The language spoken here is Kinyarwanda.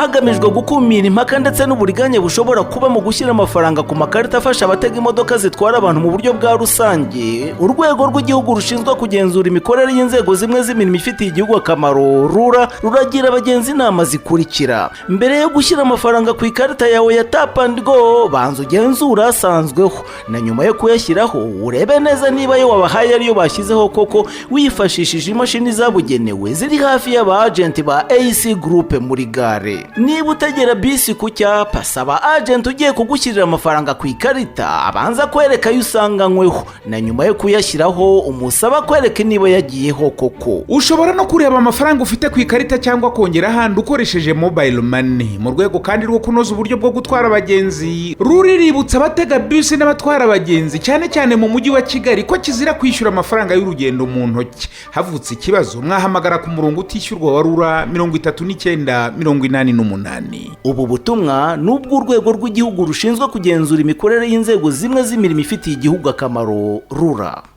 Hagamijwe gukumira impaka ndetse n'uburiganya bushobora kuba mu gushyira amafaranga ku makarita afasha abatega imodoka zitwara abantu mu buryo bwa rusange, Urwego rw'Igihugu rushinzwe kugenzura imikorere y'inzego zimwe z'imirimo ifitiye igihugu akamaro, RURA, ruragira abagenzi inama zikurikira: mbere yo gushyira amafaranga ku ikarita yawe ya Tap and Go, banza ugenzure asanzweho, na nyuma yo kuyashyiraho urebe neza niba ayo wabahaye ariyo bashyizeho koko, wifashishije imashini zabugenewe ziri hafi y'aba agenti ba AC Group muri gare. Niba utegera bisi ku cyapa, saba agenti ugiye kugushyirira amafaranga ku ikarita abanza kwereka ayo usanganyweho, na nyuma yo kuyashyiraho umusaba kwereka niba yagiyeho koko. Ushobora no kureba amafaranga ufite ku ikarita cyangwa kongera ahandi ukoresheje mobile money. Mu rwego kandi rwo kunoza uburyo bwo gutwara abagenzi, RURA iributsa abatega bisi n'abatwara abagenzi, cyane cyane mu Mujyi wa Kigali, ko kizira kwishyura amafaranga y'urugendo mu ntoki. Havutse ikibazo, mwahamagara ku murongo utishyurwa wa RURA 39 88. Ubu butumwa ni ubw'Urwego rw'Igihugu rushinzwe kugenzura imikorere y'inzego zimwe z'imirimo ifitiye igihugu akamaro, RURA.